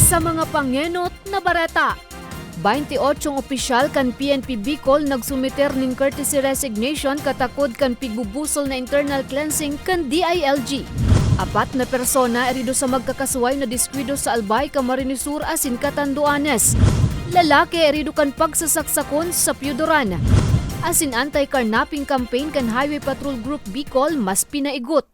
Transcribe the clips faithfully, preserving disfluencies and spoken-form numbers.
Sa mga pangenot na bareta, baynte otsong opisyal kan P N P Bicol nagsumiter nin courtesy resignation katakod kan pigbubusol na internal cleansing kan D I L G. Apat na persona erido sa magkakasuway na diskwido sa Albay, Camarines Sur asin Catanduanes. Lalaki erido kan pagsasaksakon sa Piyudoran. Asin anti-carnapping campaign kan Highway Patrol Group Bicol mas pinaigot.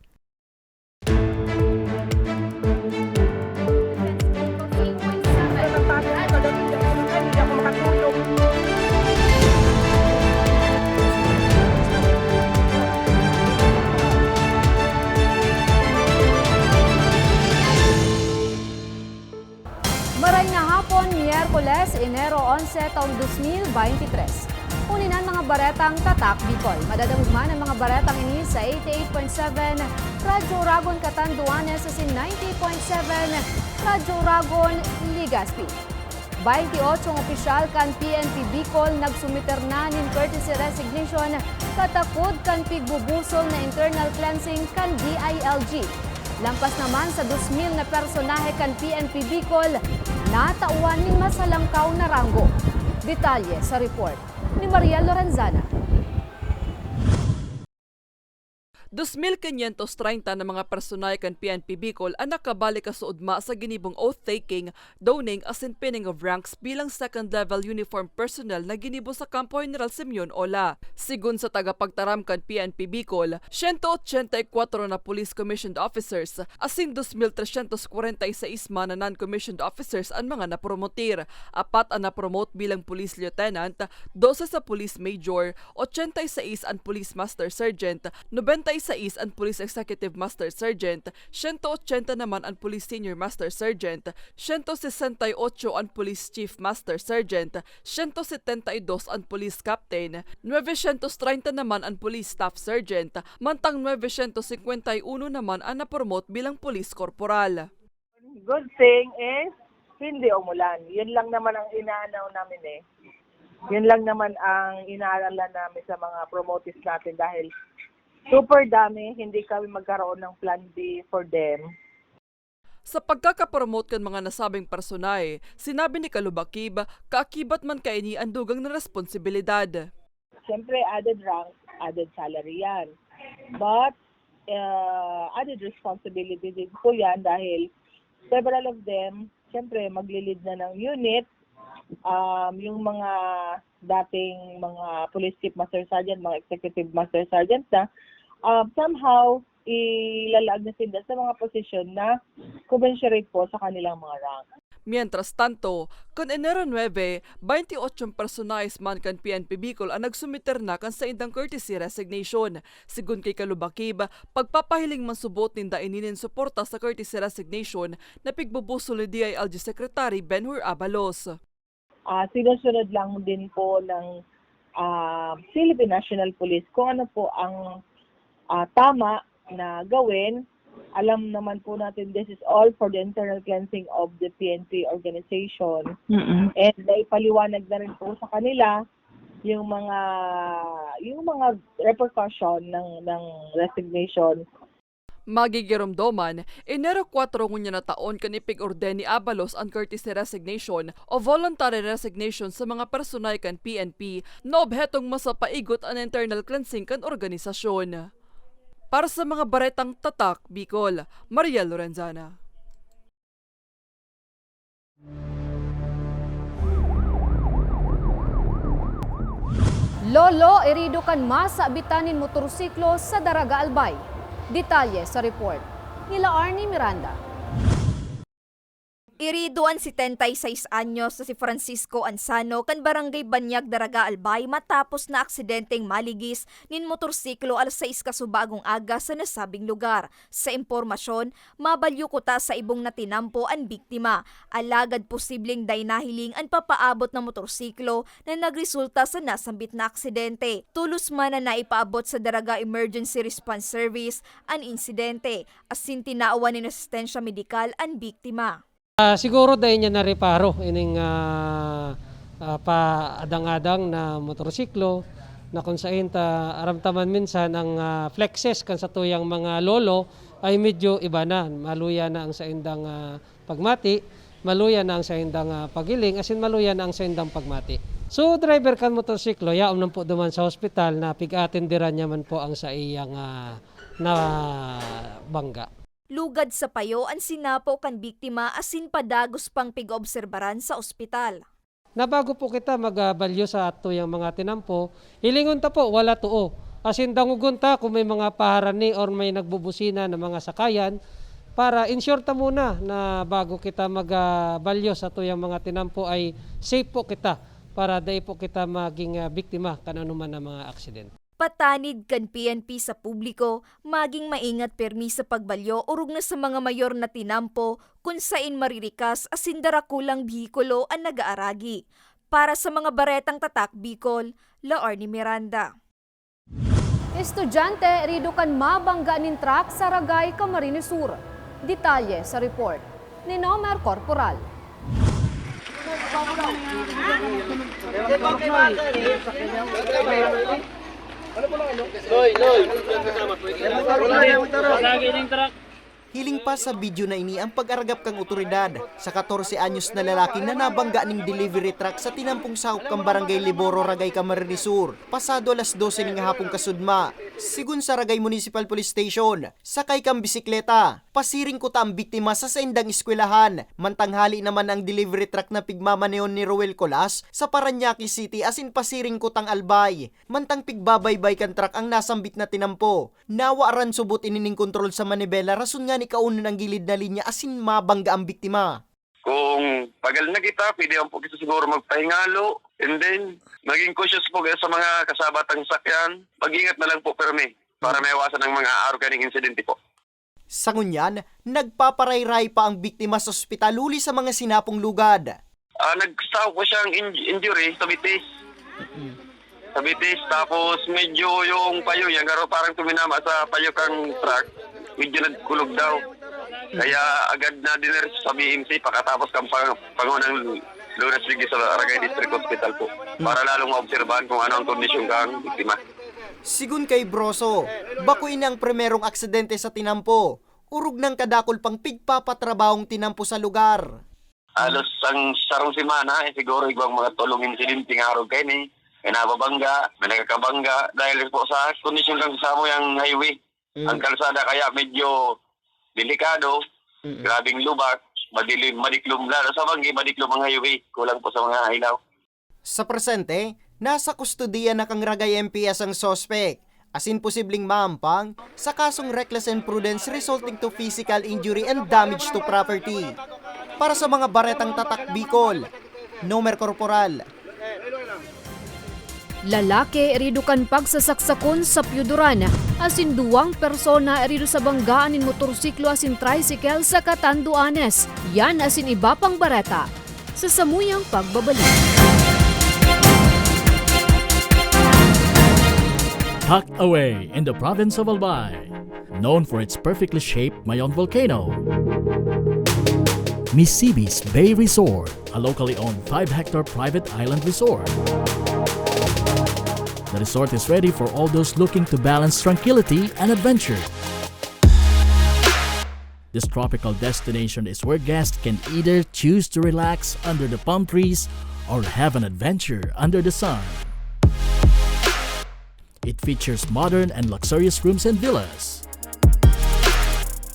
Maray na hapon, Miyerkules, Enero onse, taong dos mil baynte tres. Huli na an mga baretang Tatak Bicol. Madadangog man an mga baretang ini sa eighty-eight point seven Radyo Uragon Catanduanes asin ninety point seven Radyo Uragon, Legazpi. Baynte otsong opisyal kan P N P Bicol nagsumiter na nin courtesy resignation katakod kan pigbubusol na internal cleansing kan D I L G. Lampas naman sa dos mil na personahe kan P N P Bicol, natawan nin masalangkaw na ranggo. Detalye sa report ni Mariel Lorenzana. Dos mil quinientos treinta na mga personahe kan P N P Bicol an nakabalik kasuodma sa ginibong oath-taking, donning asin pinning of ranks bilang second level uniform personnel na ginibo sa Kampo General Simeon Ola. Sigon sa tagapagtaram kan P N P Bicol, siyento otsenta y kwatro na police commissioned officers asin dos mil tresyentos kwarenta y seis man na non-commissioned officers an mga napromotir. Apat an napromote bilang police lieutenant, dose sa police major, otsenta y seis an police master sergeant, nobenta y seis an police executive master sergeant, siyento otsenta naman an police senior master sergeant, siyento sesenta y otso an police chief master sergeant, siyento setenta y dos an police captain, nuebesyentos treinta naman an police staff sergeant, mantang nuebesyentos singkwenta y uno naman an napromote bilang police corporal. Good thing is, hindi umulan. Yun lang naman ang inaanaw namin eh. Yun lang naman ang inaalala namin sa mga promotees natin dahil super dami, hindi kami magkaroon ng plan B for them. Sa pagkakapromote kan mga nasabing personahe, sinabi ni Kalubakib, kaakibat man kaini an dugang na responsibilidad. Siyempre, added rank, added salary yan. But, uh, added responsibility din po yan dahil several of them, siyempre, maglilid na ng unit. Um, yung mga dating mga police chief master sergeant, mga executive master sergeant na, uh, somehow, ilalaag na sila sa mga posisyon na commensurate po sa kanilang mga rank. Mientras tanto, kan Enero nuebe, baynte otsong personahes man kan P N P Bicol an nagsumiter na kan saindang courtesy resignation. Sigon kay Kalubakib, pagpapahiling man subot ninda ini nin suporta sa courtesy resignation na pigbubusol ni D I L G Secretary Benhur Abalos. Ah, sinusunod lang din po ng, ah, Philippine National Police kung ano po ang, ah, tama na gawin. Alam naman po natin, this is all for the internal cleansing of the P N P organization. Mm-mm. And naipaliwanag na rin po sa kanila yung mga, yung mga repercussion ng, ng resignation. Magigiromdoman, Enero kwatro ngunyan na taon kan ipig-orden ni Abalos an courtesy resignation o voluntary resignation sa mga personahe kan P N P na obhetong masapaigot an internal cleansing kan organisasyon. Para sa mga baretang Tatak Bicol, Mariel Lorenzana. Lolo erido kan masabitan nin motorsiklo sa Daraga, Albay. Detalye sa report nila Arnie Miranda. Erido an setenta y seis anyos na si Francisco Ansano kan Barangay Banyag, Daraga, Albay matapos na aksidenteng maligis nin motorsiklo alas sais kasubago nin aga sa nasabing lugar. Sa impormasyon, mabalyo kuta sa ibong na tinampo an biktima, alagad posibleng dai nahiling an papaabot na motorsiklo na nagresulta sa nasambit na aksidente. Tolos man na naipaabot sa Daraga Emergency Response Service an insidente, asin tinawan nin asistensya medikal an biktima. Ah, siguro dai niya nareparo ining, ah, ah, paadang-adang na motorsiklo na kung sain ta aramtaman minsan ang, ah, flexes kan satuyang mga lolo ay medyo iba na, maluya na ang saindang, ah, pagmati. maluya na ang saindang, ah, paghiling, asin maluya na ang saindang pagmati. So, driver kan motorsiklo, yaon man po duman sa hospital na pig-atenderan niya man po ang saiyang, ah, nabangga. Lugad sa payo an sinapo kan biktima asin padagos pang pig-obserbaran sa ospital. Na bago po kita mag, ah, balyo sa tuyang mga tinampo, hilingon ta po, wala too. Asin dangogon ta kung may mga paharani or may nagbubusina na mga sakayan para ensure ta muna na bago kita mag, ah, balyo sa tuyang mga tinampo ay safe po kita para dai po kita maging, ah, biktima kan anuman na mga aksidente. Patanid kan P N P sa publiko, maging maingat pirmi sa pagbalyo orog na sa mga mayor na tinampo kun sain maririkas asin darakulang behikulo an nag-aaragi. Para sa mga baretang tatak Bicol, Laorne Miranda. Estudyante herido kan mabangga nin truck sa Ragay, Camarines Sur. Detalye sa report ni Nomer Corporal. Hiling pa sa video na ini ang pag-aragap kan otoridad sa katorse anyos na lalaki na nabangga nin delivery truck sa tinampong sakop kan Barangay Liboro, Ragay, Camarines Sur, pasado alas dose nin hapon kasudma. Sigon sa Ragay Municipal Police Station, sakay kan bisikleta, pasiring kuta ang biktima sa saindang eskwelahan. Mantang hale naman ang delivery truck na pigmamanehon ni Roel Colas sa Parañaque City asin pasiring kutang Albay. Mantang pigbabaybay kan truck ang nasambit na tinampo, nawaran subot ini nin kontrol sa manibela, rason ngani kaunon ang gilid na linya asin mabangga ang biktima. Kung pagal na kita, pwede man po kita siguro magpahingalo. And then, maging cautious po kayo sa mga kasaba tang sakyan. Mag-ingat na lang po, pirmi, para maiwasan ang mga aarog kaning insidente po. Sa ngunyan, nagpaparayray pa ang biktima sa ospital huli sa mga sinapong lugad. Ah, nagsakop po siyang inj-, injury sa bitis. Sa bitis, tapos medyo yung payo niya, garo parang tuminama sa payo kang truck, medyo nagkulog daw. Kaya agad na dinerecho sa B M C, pakatapos kang pang-, pangunang Lunas, sige sa Barangay District Hospital po, para lalong maobserbahan kung ano ang kondisyon kang biktima. Sigon kay Broso, bako ini ang primerong aksidente sa tinampo. Orog nang kadakul pang pigpapatrabahong tinampo sa lugar. Halos ang sarong semana, eh, siguro igwang mga tolong insidente nga arog kaini. May nababangga, may nakakabangga. Dahil po sa kondisyon kan samuyang highway. Mm. Ang kalsada kaya medyo delikado, mm, grabing lubak, madilim, madiklom. Lalo sa Banggi, madiklom ang highway. Kulang po sa mga ilaw. Sa presente, nasa kustodiya na kan Ragay M P S ang suspek, asin posibleng maampang sa kasong reckless imprudence resulting to physical injury and damage to property. Para sa mga baretang tatak Bicol, Nomer Corporal. Lalaki herido kan pagsasaksakon sa Piyuduran, asin duwang persona herido sa banggaan nin motorsiklo asin tricycle sa Catanduanes. Yan asin iba pang bareta sa samuyang pagbabalik. Tucked away in the province of Albay, known for its perfectly shaped Mayon volcano, Misibis Bay Resort, a locally owned five-hectare private island resort. The resort is ready for all those looking to balance tranquility and adventure. This tropical destination is where guests can either choose to relax under the palm trees or have an adventure under the sun. It features modern and luxurious rooms and villas,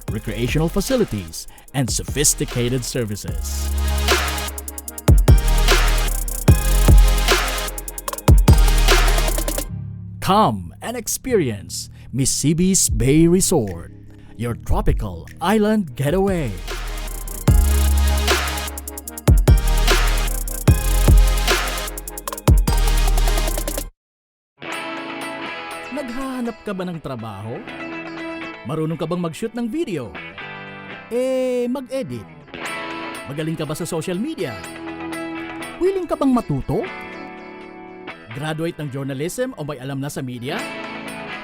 recreational facilities, and sophisticated services. Come and experience Misibis Bay Resort, your tropical island getaway. Naghahanap ka ba ng trabaho? Marunong ka bang mag-shoot ng video? Eh, mag-edit? Magaling ka ba sa social media? Willing ka bang matuto? Graduate ng journalism o may alam na sa media?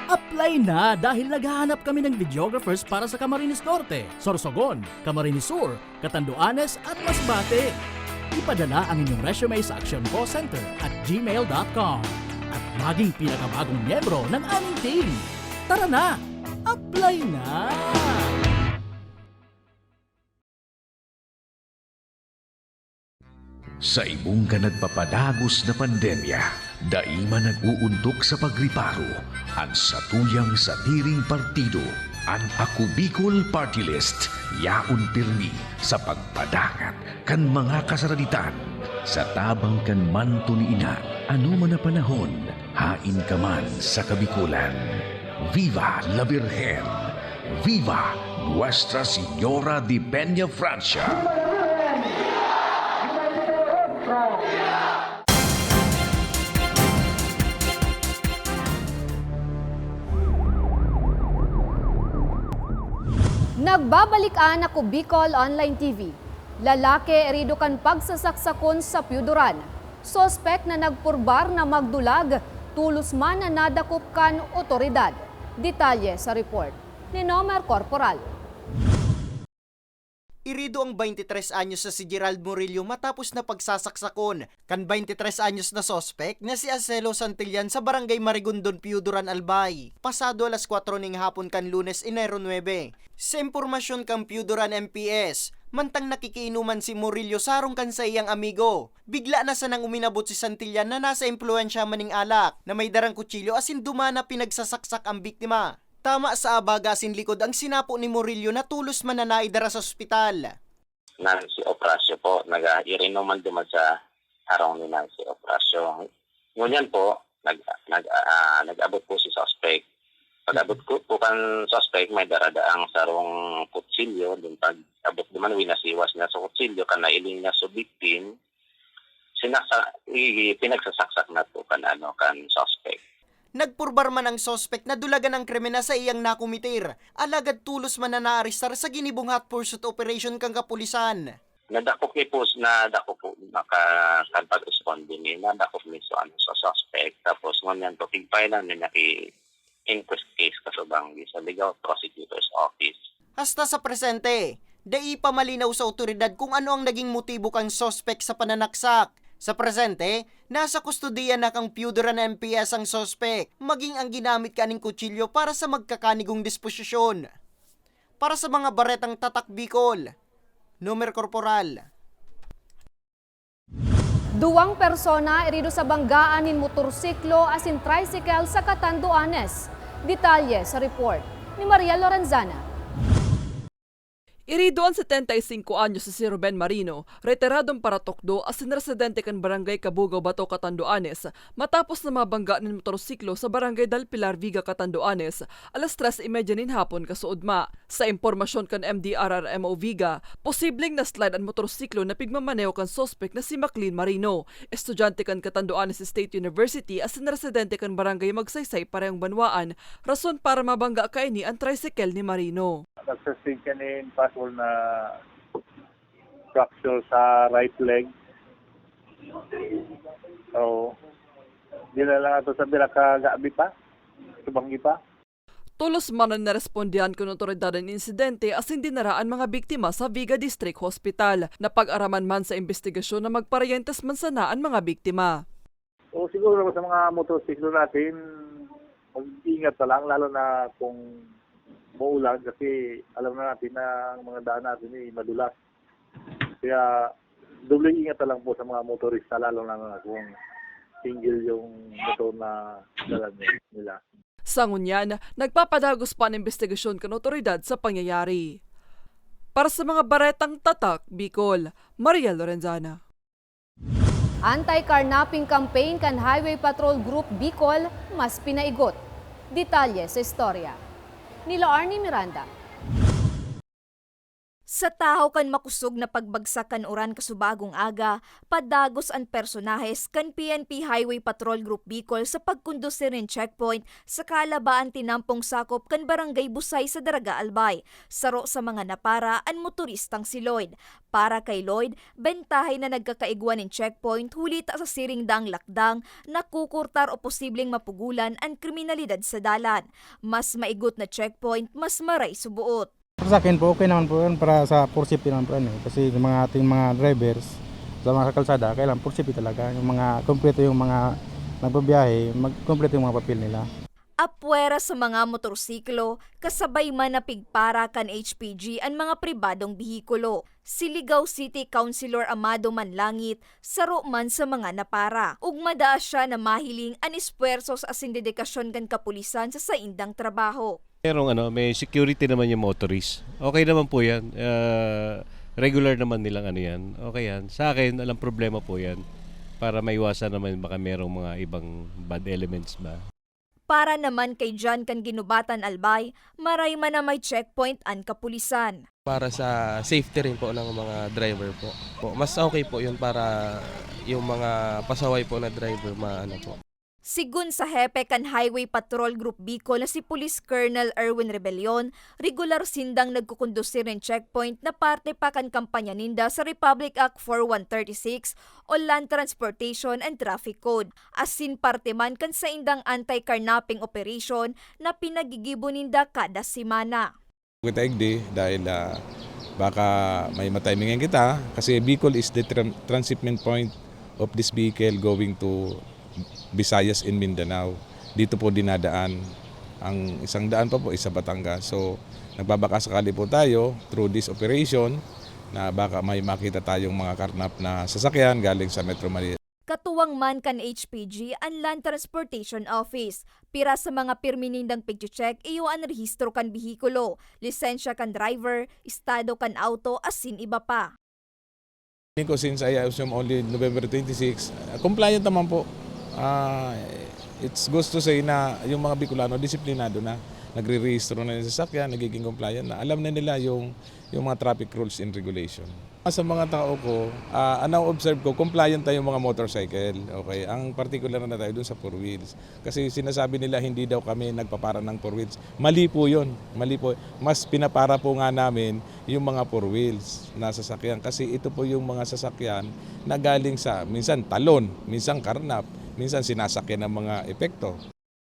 Apply na, dahil naghahanap kami ng videographers para sa Camarines Norte, Sorsogon, Camarines Sur, Catanduanes at Masbate. Ipadala ang inyong resume sa actioncallcenter at gmail dot com at maging pinakabagong miyembro ng aming team. Tara na! Apply na! Sa ibong kan nagpapadagos na pandemya, dai man nag-uuntok sa pagriparo an satuyang sadiring partido. An Ako Bicol Party List yaon pirmi sa pagpadangat kan mga kasaraditan. Sa tabang kan manto ni Ina, anoman na panahon, haen ka man sa Kabikolan. Viva la Virgen! Viva Nuestra Señora de Peña Francia! Nagbabalik an Ako Bicol Online T V. Lalaki erido kan pagsasaksakon sa Piyudoran. Suspek na nagpurbar na magdulag, tolos man na nadakop kan otoridad. Detalye sa report ni Nomer Corporal. Irido ang twenty tres anyos na si Gerald Murillo matapos na pagsasaksakon kan twenty tres anyos na suspek na si Acelo Santillan sa Barangay Marigondon, Piyudoran, Albay, pasado alas kwatro ning hapon kan Lunes, Enero nuebe. Sa impormasyon kan Piyudoran M P S, mantang nakikiinuman si Murillo sa harong kan saiyang amigo, bigla na sanang uminabot si Santillan na nasa impluwensya man ning alak, na may darang kutsilyo asin duman na pinagsasaksak ang biktima. Tama sa abaga asin likod ang sinapo ni Murillo na tolos man na naidara sa ospital. Nancy Opracio po, nag-iinom man duman sa harong ni Nancy Opracio. Ngunyan po, nag, nag, ah, nag-abot po si suspect. Pag-abot ko po kan suspect, may daradaang sarong kutsilyo. Din pag-abot naman, winasiwas niya sa kutsilyo, kan nailing niya sa victim, sinaksa, i, pinagsasaksak na po kan, ano, kan suspect. Nagpurbar man ang suspek na dulagan ang krimen na saiyang nakometer, alagad tolos man na naarestar sa ginibong hot pursuit operation kan kapulisan. Nadakop mi po, nadakop po, maka, kan pag-responde mi, nadakop mi sa, ano, sa suspect. Tapos ngunyan po, pigpailan mi na ki inquest case kasubang sa legal prosecutor's office. Hasta sa presente, dai pa malinaw sa awtoridad kung ano ang naging motibo kan suspek sa pananaksak. Sa presente, nasa kustodiya na kan Piyudoran M P S ang suspek, maging ang ginamit kaning kutsilyo para sa magkakanigong disposisyon. Para sa mga baretang Tatak Bicol, Nomer Corporal. Duwang persona erido sa banggaan nin motorsiklo asin tricycle sa Catanduanes. Detalye sa report ni Maria Lorenzana. Irido an setenta y cinco anyos na si Ruben Marino, retiradong paratukdo asin residente kan Barangay Kabugaw Bato, Catanduanes, matapos na mabangga nin motorsiklo sa Barangay Del Pilar, Viga, Catanduanes, alas tres y media nin hapon kasuodma. Sa impormasyon kan M D R R M O Viga, posibleng na-slide an motorsiklo na pigmamaneho kan suspek na si Maclean Marino, estudyante kan Catanduanes State University asin residente kan Barangay Magsaysay, parehong banwaan, rason para mabangga kaini an tricycle ni Marino. Nagsustig kanin pasol na fracture sa right leg. So, di na lang ato sa pinakagabi pa, subanggi pa. Tolos man an narespondihan kan otoridad an insidente asin dinara an mga biktima sa Viga District Hospital. Napag-araman man sa imbestigasyon na magparayentes man sana an mga biktima. O siguro sa mga motorsiklo natin, mag-ingat na lang, lalo na kung maulan, kasi alam na natin na ang mga daan natin ay madulas. Kaya doble ingat na lang po sa mga motorista, lalo na kung single yung motor na dala nila. Sa ngunyan, nagpapadagos pa an imbestigasyon kan otoridad sa pangyayari. Para sa mga baretang Tatak Bicol, Maria Lorenzana. Anti-carnapping campaign kan Highway Patrol Group Bicol mas pinaigot. Detalye sa istorya nila Arnie Miranda. Sa tahaw kan makosog na pagbagsak kan uran kasubagong aga, padagos an personahes kan P N P Highway Patrol Group Bicol sa pagkondusir nin checkpoint sa Kalabaan, tinampong sakop kan Barangay Busay sa Daraga, Albay. Saro sa mga napara an motoristang si Lloyd. Para kay Lloyd, bentahe na nagkakaigwa nin checkpoint huli ta sa siring daang lakdang, nakukurtar o posibleng mapugolan an kriminalidad sa dalan. Mas maigot na checkpoint, mas maray suboot. Para sa akin po, okay naman po yun para sa for safety naman po yan eh. Kasi yung mga ating mga drivers sa mga kalsada, kailangan for safety talaga. Yung mga kompleto yung mga nagbabiyahe, mag, kompleto yung mga papel nila. Apwera sa mga motorsiklo, kasabay man na pigpara kan H P G an mga pribadong behikulo. Si Ligao City Councilor Amado Manlangit, saro man sa mga napara. Ug madaas siya na mahiling an espuwersos asin dedikasyon kan kapulisan sa saindang trabaho. Merong ano, may security naman yung motorist. Okay naman po yan. Ah, regular naman nilang ano yan. Okay yan. Sa akin, alang problema po yan. Para maiwasan naman baka merong mga ibang bad elements ba. Para naman kay John kan Ginubatan Albay, maray man na may checkpoint an kapulisan. Para sa safety rin po ng mga driver po. Po, mas okay po yun para yung mga pasaway po na driver maano po. Sigun sa hepe kan Highway Patrol Group Bicol na si Police Colonel Erwin Rebellion, regular sindang nagkukondusir nin checkpoint na parte pa kan kampanya ninda sa Republic Act four one thirty-six o Land Transportation and Traffic Code, asin parte man kan saindang anti-carnapping operation na pinagigibo ninda kada semana. Kita igdi dahil ah, baka may matimingan kita kasi Bicol is the tran- transshipment point of this vehicle going to Visayas and Mindanao. Dito po dinadaan. Ang isang daan pa po is sa Batangas. So, nagbabaka sakali po tayo through this operation na baka may makita tayong mga karnap na sasakyan galing sa Metro Manila. Katuwang man kan H P G an Land Transportation Office. Pira sa mga pirmi nindang pigche-check iyo an rehistro kan behikulo, lisensya kan driver, estado kan auto asin iba pa. Feeling ko, since I assume only November twenty-six, compliant naman po. Ah, it's goes to say na yung mga Bicolano disiplinado na. Nagre-rehistro na yung sasakyan, nagiging compliant na. Alam na nila yung yung mga traffic rules and regulation. Sa mga tao ko, ah, ang na-observe ko, compliant tayong mga motorcycle. Okay, ang particular na tayo dun sa four wheels. Kasi sinasabi nila hindi daw kami nagpapara ng four wheels. Mali po yun. Mali po. Mas pinapara po nga namin yung mga four wheels na sasakyan. Kasi ito po yung mga sasakyan na galing sa minsan talon, minsan karnap, minsan sinasakyan ng mga epekto.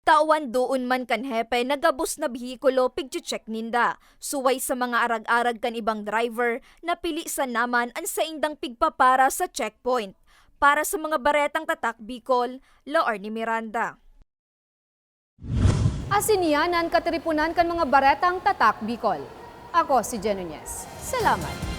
Tawan doon man kan hepe na gabos na behikulo pigche-check ninda. Suway sa mga arag-arag kan ibang driver, napili sana man an saindang pigpapara sa checkpoint. Para sa mga Baretang Tatak Bicol, Laorne Miranda. Asin iyan an katiriponan kan mga Baretang Tatak Bicol. Ako si Jen Nunez. Salamat.